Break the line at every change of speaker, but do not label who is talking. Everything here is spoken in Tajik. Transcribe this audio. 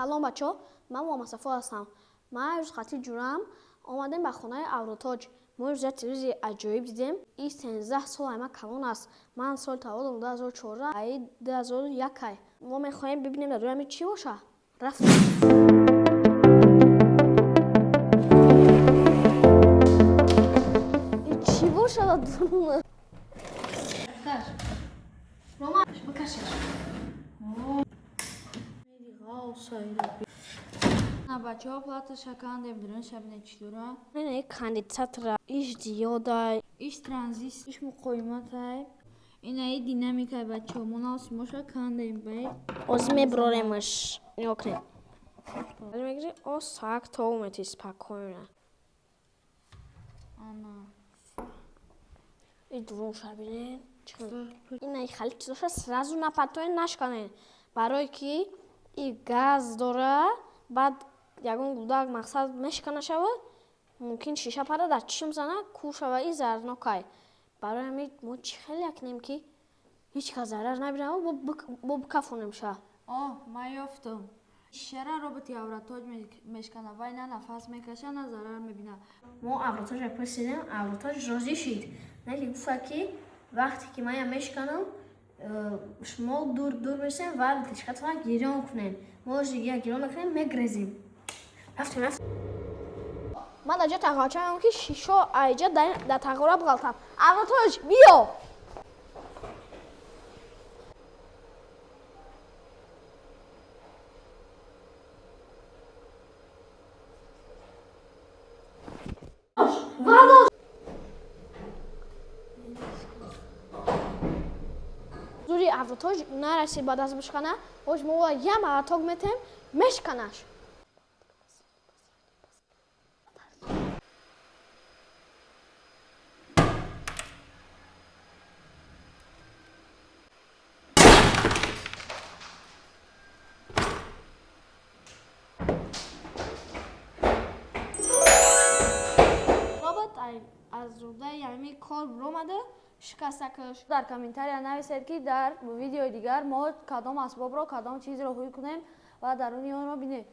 Салом, бачо, ман Муҳаммадсафо ҳастам. Ман имрӯз хати ҷурам омадем ба хонаи Авротоҷ. Мо имрӯз як телевизори аҷоиб дидем. И 13 сол ай ман калон аст. Ман соли таваллудам 2014, ай 2001 ай. Мо мехоҳем бибинем, дар рӯи ҳамин чӣ боша. Рафтем. И чӣ боша дар дуруна?
Каш.
Рома, бикашеш.
На, бачаҳо, платаша кандем, дурун шабне чӣ дура.
Ина конденсатора, иш диодай.
Иш транзистор, иш муқовиматай. Инаи динамикай, бачаҳо, мо навсимоша кандем бай.
Озӣ меброремаш. Нигоҳ кунед. Мегири, о сак то умети спокойно.
Ана.
И дурунша бинед. Ина хали чизоша сразу напартоен, нашканен. Барое ки и газ дора, баъд ягон гудак мақсад мешкана шава, мумкин шиша пара дар чишм зана, кур шава, и зарарнокай. Барои ҳамин мо чӣ хеле якнем, ки ҳеҷ кас зарар набинава, бо бикафонем ша.
О, ман ёфтам. Шишара роботи Авратоҷ мешкана, вай на нафас мекаша, на зарар мебина.
Мо Авротоҷро пурсидем, Авротоҷ розӣ шид. Не гуфта, ки вақте ки ман мешканам, шумо дур дур месем ва тишкатона гирён кунем. Мо як гирён мекунем, мегрезем. Рафтем, рафтем. Ман дар ҷо тағорача, ки шишо айҷа дар тағора бғалтам. Авротоҷ, биё. Вадош! Зури Авротоҷ нарасид ба даст бишкана, ош мо я мараток метем, мешканаш. Робот аз рӯдаи ҳамин кор биромада, шикастакаш.
Дар комментария нависед, ки дар видеои дигар мо кадом асбобро, кадом чизро ҳуй кунем ва даруни онро бинем.